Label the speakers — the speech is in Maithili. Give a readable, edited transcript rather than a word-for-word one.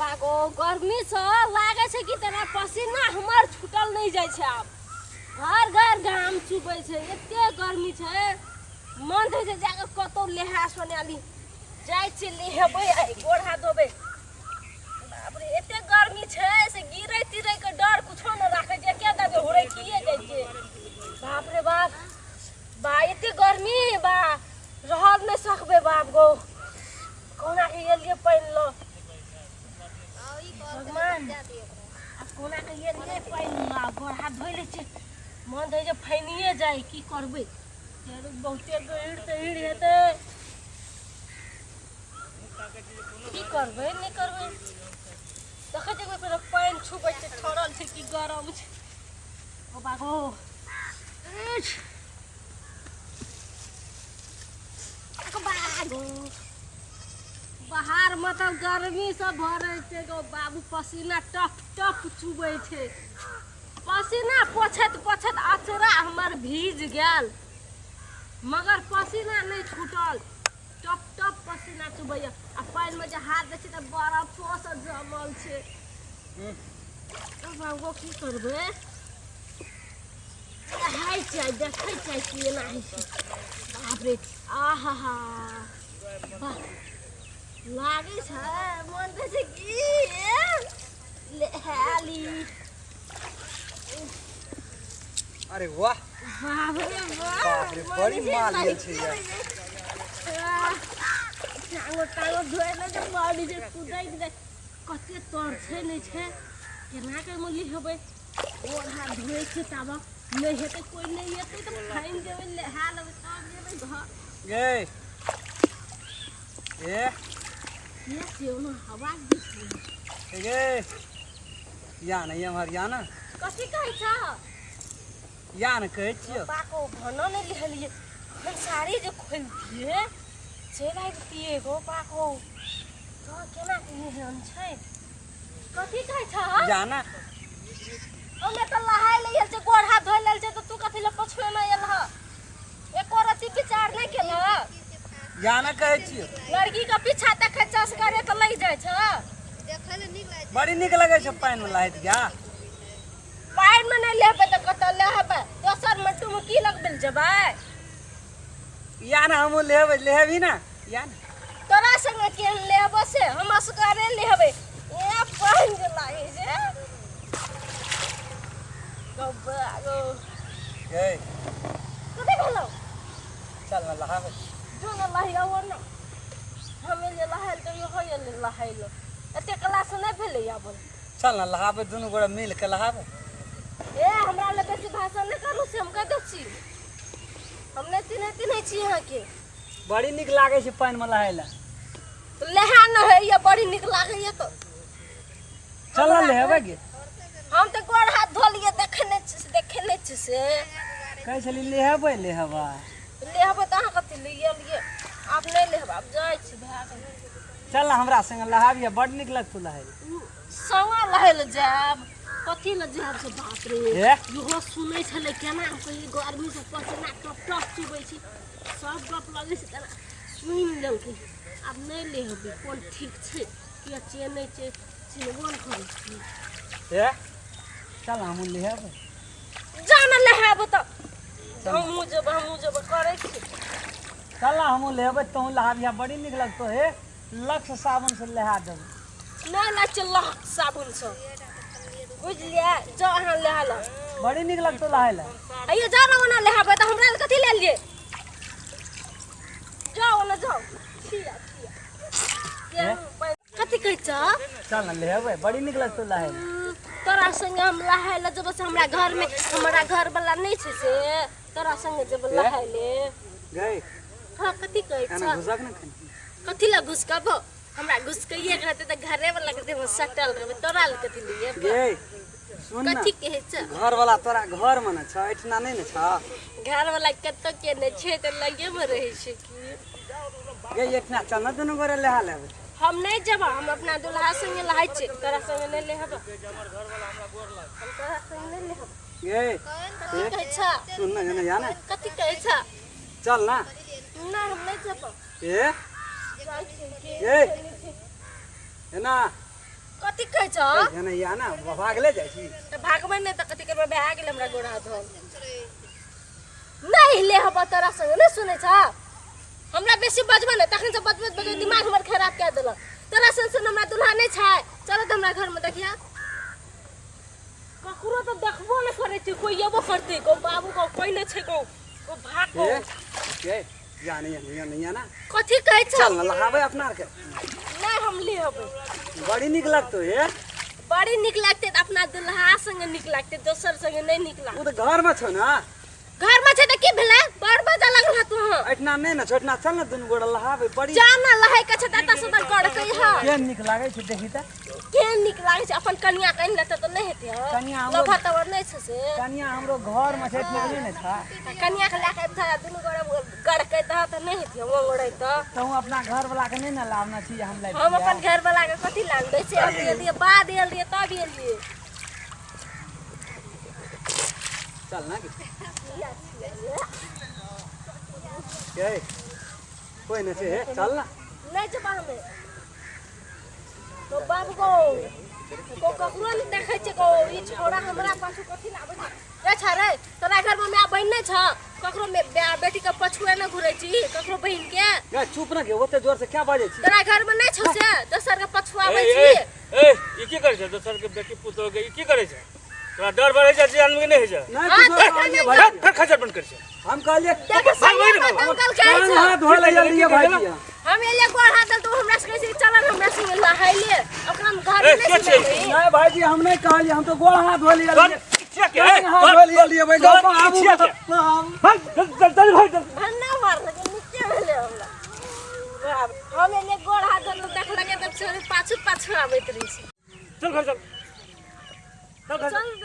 Speaker 1: बागो गर्मी से लागे छै कि तेना पसीना हमर छूटल नहीं जाइ छै। आब घर घर घाम चुबै छै, एते गर्मी छै, मन होइ छै जाके कतौ लेहा सोनाली जाइ छियै, लेहेबै आइ, गोड़ हाथ धोबै। बाप रे, एते गर्मी छै से गिरै तिरै के डर कुछो न राखै छै, एके दागे हुरैकिए जाइ छै। बाप रे बाप, बा एते गर्मी, बा रहल नहि सकबै। बाप गो, कहुना के एलियै पानि लऽ, भगवान, आब कहुना के एलियै पानि लऽ, गोड़ हाथ धोइ लै छियै। मन होइ छै फैनिए जाइ, की करबै, बहुते गहीर तहीर हेतै, की करबै नहि करबै। देखै छियै पहिने पानि छुबै छै, ठरल छै कि गरम छै। ओ बाबू, बाहर मतलब गर्मी से भरै छै गो बाबू, पसीना टप टप चुबै छै। पसीना पोछैत पोछैत अचरा हमर भीज गेल, मगर पसीना नहि छूटल। टप टप पसीना चुबैया, आ पानिमे जे हाथ दै छै तऽ बरफो से जमल छै। बाबू, की करबै? नहाय छै, देखै छै कि एना होइ छै। बाप रे, आहा हा, वाह लागै छै। मन कहै छै कि नहा ली।
Speaker 2: अरे वाह,
Speaker 1: बाप रे वाह,
Speaker 2: बाप रे, बड़ी माल लेल छै यार।
Speaker 1: टांगो टांगो धोए ले जे बड़ी जे कुदै जाइ, कते तर छै नहि छै, केना के लिहेबै? गोड़ हाथ धोए छै, ताबऽ नहि हेतै, कोइ नहि एतै तऽ फाइन जेबै, नहा लेबै तब जेबै घर।
Speaker 2: गे ए,
Speaker 1: के छै ओना आवाज दै छै?
Speaker 2: ए गे, या ने एम्हर या ने।
Speaker 1: कथी कहै छ?
Speaker 2: या ने कहै छियौ।
Speaker 1: बाको भनो नहि लिहलियै, हम साड़ी जे खोलतियै चलि आबितियै गो। बाको तो केना के एहन छै? कथी कहै छ?
Speaker 2: या ने।
Speaker 1: हमे तऽ नहाय ले आयल छै, गोड़ हाथ धोइ लेल छै, तऽ तू कथी ले पछुए मे आयल ह? एको रत्ती विचार नहि केलह?
Speaker 2: या ने कहै छियौ।
Speaker 1: लड़की के पीछा देखै छ असगरे तऽ लागि जाइ छ।
Speaker 2: बड़ी नीक लगै छै पानिमे नहाइत गा।
Speaker 1: पानिमे नहि लेबै तऽ कतऽ लेबै? दोसर मे डुमकी लगबै लए जेबै?
Speaker 2: या ने, हमहूँ लेबै, लेबही ने? या ने।
Speaker 1: तोरा संगे के लेबो से? हम असगरे लेबै। ए, पानि जे लागै छै गो गो।
Speaker 2: गे,
Speaker 1: कथी भेलौ?
Speaker 2: चल ने नहाबै।
Speaker 1: जो ने लहिया ने, हमे जे नहायल तऽ इहो एलै नहाय लए, एते क्लास नहि भेलै आब।
Speaker 2: चल ने नहाबै, दुनू गोरा मिल के नहाबै।
Speaker 1: ए, हमरा लए बेसी भाषण नहि करू से हम कहि दै छी। हम नहि चिन्है तिन्है छी अहाँके।
Speaker 2: बड़ी नीक लागै छै पानिमे नहाय लए।
Speaker 1: तऽ लेहा नहि होइए, बड़ी नीक लागैए तऽ।
Speaker 2: चल ने लेबै गे।
Speaker 1: हम तऽ गोड़ हाथ धोलियै, देखै नहि छी, देखै नहि छी से।
Speaker 2: कहै छली लेहबै, लेहबै।
Speaker 1: लेहबै तऽ अहाँ कथी ले एलियै? आब नहि लेहबै, आब जाइ छी, भए गेल।
Speaker 2: चल ने हमरा संगे नहाबिहे, बड नीक लगतौ नहाय।
Speaker 1: संगे लहै लए जायब? कथी लए जायब से? बाप रे,
Speaker 2: हे,
Speaker 1: इहो सुनै छलै केना? हम कहियै गर्मीसँ पसीना टप टप चुबै छै, सब गप लगै छै तेना सुनि लेलकै। आब नहि लेहबै, कोन ठीक छै, के छै नहि छै, चिन्हबो नहि करै छी।
Speaker 2: हे, चल हमहूँ लेहबै।
Speaker 1: जा ने लेहाब तऽ हमहूँ जेबै, हमहूँ जेबै करै छी।
Speaker 2: चल ने हमहूँ लेहबै, तोहूँ नहाबिहे, बड़ी नीक लगतौ। हे, लक्स साबुन से नहा देबै।
Speaker 1: नहि लै छै लहक साबुनसँ, बुझलियै? जाउ अहाँ लेहा लए।
Speaker 2: बड़ी नीक लगतौ नहाय लए।
Speaker 1: अइयो जाउ ने ओना लेहाबै तऽ हमरा लए कथी ले लियै? जाउ ओना जाउ। छिया छिया।
Speaker 2: हे?
Speaker 1: कथी कहै छ?
Speaker 2: चल ने लेहबै, बड़ी नीक लगतौ नहाय लए।
Speaker 1: तोरा संगे हम नहाय लए जेबै से हमरा घरमे हमरा घरवला नहि छै से तोरा संगे जेबै
Speaker 2: हे?
Speaker 1: नहाय ले?
Speaker 2: गई।
Speaker 1: हाँ, कथी कहै
Speaker 2: एना
Speaker 1: छ?
Speaker 2: घुसक ने कनी।
Speaker 1: कथी लए घुसकबो? हमरा घुसकैये के रहतै तऽ घरे वाला के देहमे सटल रहबै, तोरा लए कथी लिए?
Speaker 2: गे, सुन ने।
Speaker 1: कथी कहै छ?
Speaker 2: घर वाला तोरा घर मे ने छ, एहिठिना नहि ने छ।
Speaker 1: घर वाला कतौ के नहि छै तऽ लगे मे रहै छै की।
Speaker 2: गे, एहिठिना चल ने, दुनू गोरे लेहा लेबै।
Speaker 1: हम नहि जेबै, हम अपना दुल्हा संगे नहाय छियै, तोरा संगे नहि लेहबै। हम तोरा संगे नहि लेहबै।
Speaker 2: गे,
Speaker 1: कथी कहै छ?
Speaker 2: सुन ने, एने या ने।
Speaker 1: कथी कहै छ?
Speaker 2: चल ना।
Speaker 1: नहि, हम नहि जेबै।
Speaker 2: ए,
Speaker 1: जाइ छियै के
Speaker 2: ए।
Speaker 1: छै, नहि छै।
Speaker 2: एना।
Speaker 1: कथी कहै छ
Speaker 2: जनैया ना भागले जाइ छी।
Speaker 1: तऽ भागबै नहि तऽ कथी करबै? भए गेल हमरा गोड़ हाथ धोल। नहि लेहब तोरा संगे। नहि सुनै छ? हमरा बेसी बजबै ने, तखन से बजबैत बजबैत दिमाग हमर खराब कए देलक। तोरा सन सन हमरा दुल्हा नहि छै। चलो तऽ हमरा घरमे देखिया, ककरो तऽ देखबो नहि करै छै। कोइ एबो करतै गौ बाबू गौ, कोइ नहि छै गौ गौ, भाग गौ।
Speaker 2: ए ए, जाने या नहीं ना।
Speaker 1: कथी कहै छ?
Speaker 2: चल ना लहाबै अपना आर के।
Speaker 1: नहि, हम लेहबै।
Speaker 2: बड़ी नीक लगतो हे।
Speaker 1: बड़ी नीक लगतै तऽ अपना दुल्हा संगे नीक लगतै, दोसर संगे नहि नीक
Speaker 2: ओ
Speaker 1: लगतै।
Speaker 2: तऽ घर में छौ ना।
Speaker 1: घर में छै तऽ की भेलै? बड़ बजा लगल हँ तू। हँ,
Speaker 2: एहिठिना नहि ने छौ, एहिठिना चल ने दुनू गोड़ा लहाबै बड़ी।
Speaker 1: जा ना, लहै के छै तऽ एतऽ से तऽ करकै हँ।
Speaker 2: केहन नीक लागै छै देखी तऽ।
Speaker 1: केहन नीक लागै छै? अपन कनिया के आनि लेतै तऽ नहि हेतै? हँ,
Speaker 2: कनिया हमरो-
Speaker 1: लफा तवर नहि छै से।
Speaker 2: कनिया हमरो घर में छै, एहिठिना नहि ने छै।
Speaker 1: तऽ कनिया के लए कऽ अबितह, दुनू गोड़ा गड़कै तऽ नहि हेतै? ओंगड़ै तऽ
Speaker 2: तहूँ अपना घर वाला के नहि ने लाबना छी? हम लाबि
Speaker 1: हम अपन घर वाला के कथी लानबै से? अभी एलियै, बाद एलियै तब एलियै।
Speaker 2: चल ना के कोई नहि छै हे, चल ना।
Speaker 1: नहि जेबा हमे तो बाप गो को ककरो नहि देखै छै गो। ई छोड़ा हमरा पाछू कथी लाबै छै? रे छा रे, तोरा घरमे माय बहिन नहि छ? ककरो बेटी के पछुए नहि घुरै छी, ककरो बहिन के?
Speaker 2: गे चुप ना गे, ओते जोर से क्या बाजै छी?
Speaker 1: तोरा घरमे नहि छौ से दोसर के पछुआबै
Speaker 3: ए,
Speaker 1: छी?
Speaker 3: ए, ए, ई की करै छै? दोसर के बेटी पुतोह के ई की करै छै? तोरा डर बढ़ै छै जे आदमी के नहि होइ छै?
Speaker 2: नहि
Speaker 1: हाँ,
Speaker 2: कुछो
Speaker 1: देखै
Speaker 2: कहलियै
Speaker 1: नहि।
Speaker 2: भाईजी।
Speaker 3: फेर खजर बंद करै छै।
Speaker 2: हम कहलियै
Speaker 1: देख, सही बात अंकल कहै
Speaker 2: कान
Speaker 1: छौ।
Speaker 2: हाथ धोए लए एलियै भाईजी।
Speaker 1: हम एलियै गोड़ हाथ धोल, तऽ हमरा से कहै छै चल हमरा संगे नहाइले। ओकरा हम घर
Speaker 3: ए,
Speaker 1: मे
Speaker 3: के
Speaker 1: नहि
Speaker 3: छै?
Speaker 1: सुनेबै।
Speaker 2: नहि भाईजी, हम नहि कहलियै, हम तऽ गोड़ हाथ धोए लए
Speaker 3: तोर
Speaker 2: एलियै।
Speaker 3: इच्छा के ए,
Speaker 2: कान हाथ
Speaker 3: तोर
Speaker 2: धोए लए एलियै भाई।
Speaker 3: तोर
Speaker 2: बाबू
Speaker 3: इच्छा के। भाग, चल चल चल भाग, चल।
Speaker 1: भन्ना मारलकै, नीके भेलै हमरा। बाप, हम एलियै गोड़ हाथ धोल, देखलकै तऽ छोरी पाछू पाछू आबैत रहै छै।
Speaker 3: चल घर चल, चल घर चल।
Speaker 1: चल।